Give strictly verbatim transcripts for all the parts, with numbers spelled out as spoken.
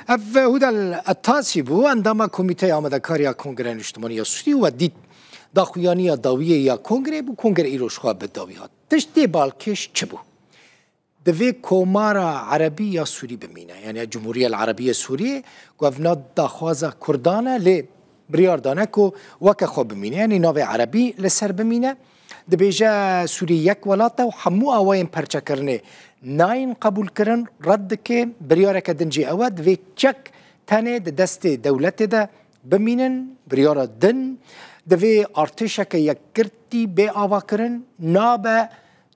Ev Hudel Etasî bû, endama Komîteya Amadekar ya Kongreya Niştimanî ya Sûrî, we dît daxuyaniya dawiyê ya Kongreyê bû, Kongre îro ji xwe bi dawî hat. Tiştê balkêş çi bû? Divê Komara Erebî ya Sûrî bimîne, yani Cumhuriyet Erebiye Sûriyê, ku ev nav daxwaza Kurdan e, lê biryar dane ku weke xwe bimîne, yani navê Erebî li ser bimîne. Dibêje Sûrî yek welat e û hemû awayên perçekirinê nayên qebûlkirin, red dike. Biryareke din jî ew e, divê çek tenê di destê dewletê de bimînin. Biryara din, divê artêşeke yekgirtî bê avakirin, nabe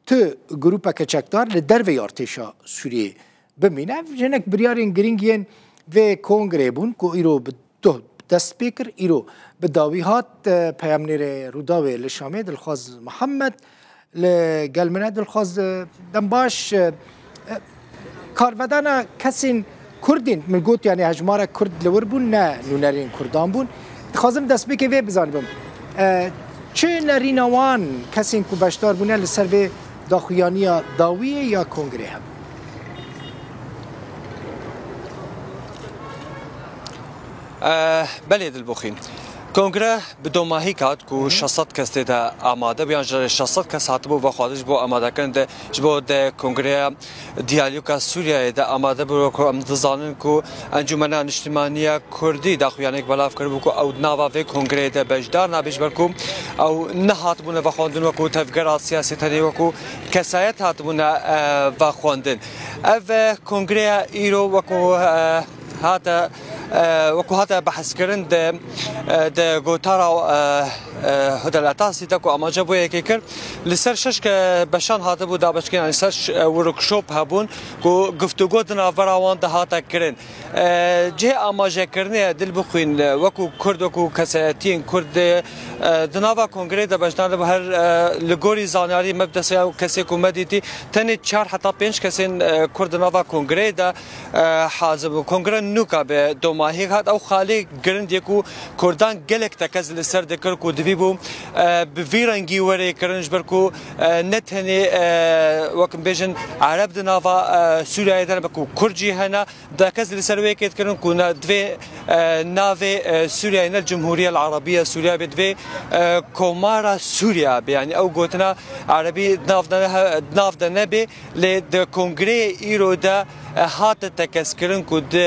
tu grûpeke çekdar li derveyî artêşa Sûriyê bimîne. Ev hinek biryarên girîng yên vê kongreyê bûn ku îro bi doh dest pê kir, îro bi dawî hat. E, peyamnêrê Rûdawê li Şamê Dilxwaz Mihemed li gel min e. Dilxwaz, e, dem baş, e, e, karvedana kesên Kurd ên, min got, yani hejmarek Kurd li wir bûn, ne nûnerên Kurdan bûn. Dixwazim destpêkê vê bizanibim. E, çi nerîna wan kesên ku beşdar bûne li ser vê daxuyaniya dawiyê ya kongrê hebû? Eh, belê Dilbûxî. Kongre bi domahîk hat ku şeş sed kes tê de amade bû, yan ji şeş sed kes hatibû vexwendin ji bo amadekirin de, ji bo de kongreya diyaloga Sûriyeyê de amade bû, ku em dizanin ku Encûmena Niştimanî ya Kurdî daxuyaniyek belav kiribû ku ew di nava vê kongreyê de beşdar nabe, ji ber ku ew nehatibûne vexwendin wekû tevgera siyasî, tenê wekû kesayet hatibûne, eh, vexwendin. Ev, eh, kongreya îro wekû, eh, hate, e, wekû hate behskirin di, e, di gotara, e, e, Hudel Etasî de ku amaje bû yekê kir, li ser şeş ke-, beşan hatibû dabeşkirin, yani ser ş-, e, workshop hebûn ku guftûgo di navbera wan de hate kirin. E, cihê amajekirinê ye, Dilbixwîn, e, wekû Kurd, wekû kesayetiyên Kurd, e, di nava kongreyê de beşdar dibû, her, e, li gorî zanyarî me bi destê ew kesê ku me dîtî, tenê çar heta pênc kesên, e, Kurd di nava kongreyê de e, hazir bû. Kongre nûka bi domahî hat. Ew xalê girind yê ku Kurdan gelek tekez li ser dikir ku divî bû, e, bi vî rengî were kirin, ji ber ku, e, ne tenê, e, wek bêjin Ereb di nava, e, Sûriyeyê de ne, belkû Kurd jî hene. Tekez li ser wê yekê dikirin ku ne divê, e, navê, e, Sûriyeyê ne Cumhuriyet Erebiye Sûriye bê, divê, e, Komara Sûriye bê. Yani ew gotina Erebî di nav de ne, di nav de nebê. Lê di kongreyê îro de, e, hate tekezkirin ku di,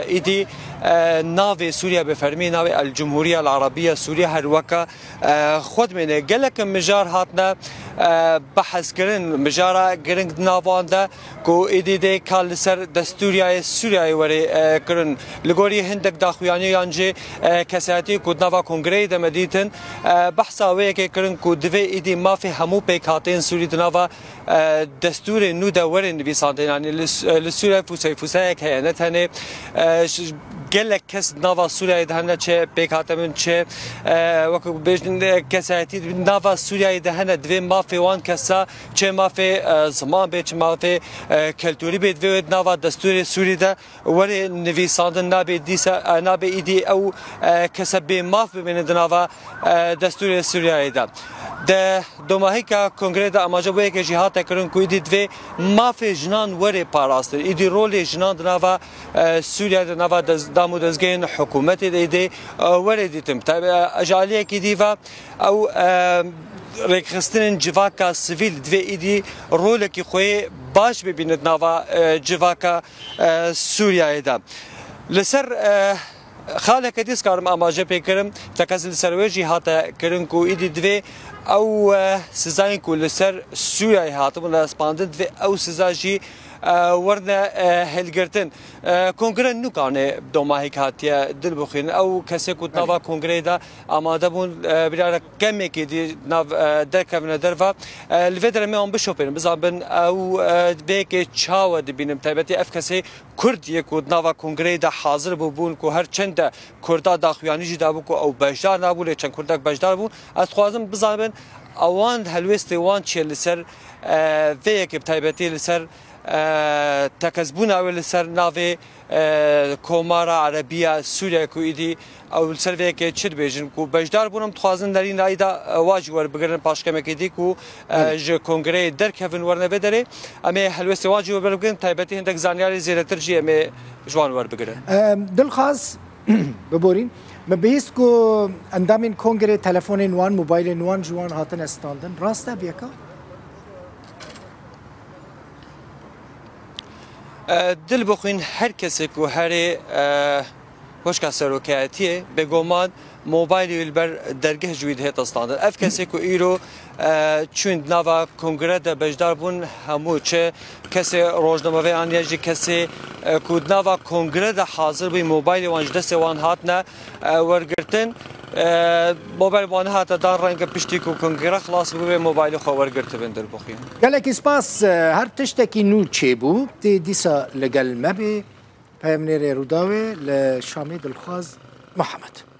îdî, e, navê Sûriye bi fermî navê El Cumhuriye El Arabiye Sûriye her weke, e, xwe dimêne. Gelek mijar hatine, e, behskirin, mijara giring di nav wan de ku îdî dê ka li ser destûriyayê Sûriyeyê were, e, kirin. Li gorî hindek daxuyanî yan jî, e, kesayetî ku di nava kongreyê de me dîtin, e, behsa wê yekê kirin ku divê îdî mafê hemû pêkhateyên Sûrî di nava e, destûrê nû de were nivîsandin. Yanî li, li Sûriyeyê fûsey fûseyek heye. Ne tenê, e, ş-, gelek kes nava Sûriyeyê de hene, çi pêk hatibin, çi, e, wekû bêjin, e, kesayetî nava Sûriyeyê de hene, divê mafê wan kesa, çi mafê, e, ziman bê, çi mafê, e, keltûrî bê, divê wê nava destûrê Sûrî de were nivîsandin, nabê dîsa, e, nabê îdî ew, e, kese bê maf bimîne di nava, e, destûrê Sûriyeyê de. Di domahîka kongreyê de amaje bû yekê jî hate kirin ku îdî divê mafê jinan were parastin. Îdî rolê jinan di nava, e, Sûriye, di nava dez-, dam û dezgehên hikûmetê de îdî, e, were dîtin. Tabi, e, ji aliyekî dî ve ew, e, rêkxistinên civaka sivîl divê îdî rolekî xwe yê baş bibîne di nava, e, civaka, e, Sûriyeyê de. Li ser, e, xaleke dî dikarim amaje pê kirim, tekez li ser wê jî hate kirin ku îdî divê ew, e, sizayên ku li ser Sûriyeyê hatibûn respandin, divê ew siza jî, e, werine, e, hilgirtin. E, kongre nûkanê domahîk hatiye Dilbixwîn. Ew kesê ku di nava kongreyê de amade bûn, e, biryara kemekê dî nav, e, derkevine derve. E, li vê derê me wan bişopênin, bizanbin ew, e, vê yekê çawa dibînin. Taybetî ev kesê Kurd yê ku di nava kongreyê de hazir bûbûn, ku her çend de Kurda daxuyanî jî dabû ku ew beşdar nabû, lê çend Kurdek beşdar bûn. Ez dixwazim bizanbin ewan helwêstê wan çi ye li ser, e, vê yekê, bi taybetî li ser e, tekezbûna wê li ser navê, e, Komara Erebiya Sûriye ku îdî ew li ser vê yekê çi dibêjin, ku beşdar bûn, em dixwazin nerîna îda, e, wa jî werbigirin paşkemekê dî ku, e, Belê. ji kongreyê derkevin werine vê derê. Em ê helwestê wan jî werbigirin, taybetî hindek zanyarê zêdetir jî em ê ji wan werbigirin. Em, Dilxaz, biborîn, me bihîst ku endamên kongrê telefonên wan, mobaylên wan ji wan hatine standin. Rast e vê yeka? E, dil bixwîn her kesê ku herê, e, hoşka serokayetiyê, bêguman mobaylê wî li ber dergeh ji wî dihête standin. Ev kesê ku îro, e, çûn di nava kongre de beşdar bûn, hemû çi kesê rojnamevan ya jî kesê, e, ku di nava kongre de hazir bûn, mobaylê wan ji destê wan hatine, e, wergirtin. E, mobayl wan hate dan renge piştî ku kongre xilas bûbe, mobaylê xwe wergirtibin dilbixwîn. Gelekî spas, e, her tiştekî nû çêbû, tê dîsa li gel me bê. Peyamnêrê Rûdawê li Şamê Dilxwaz Mihemed.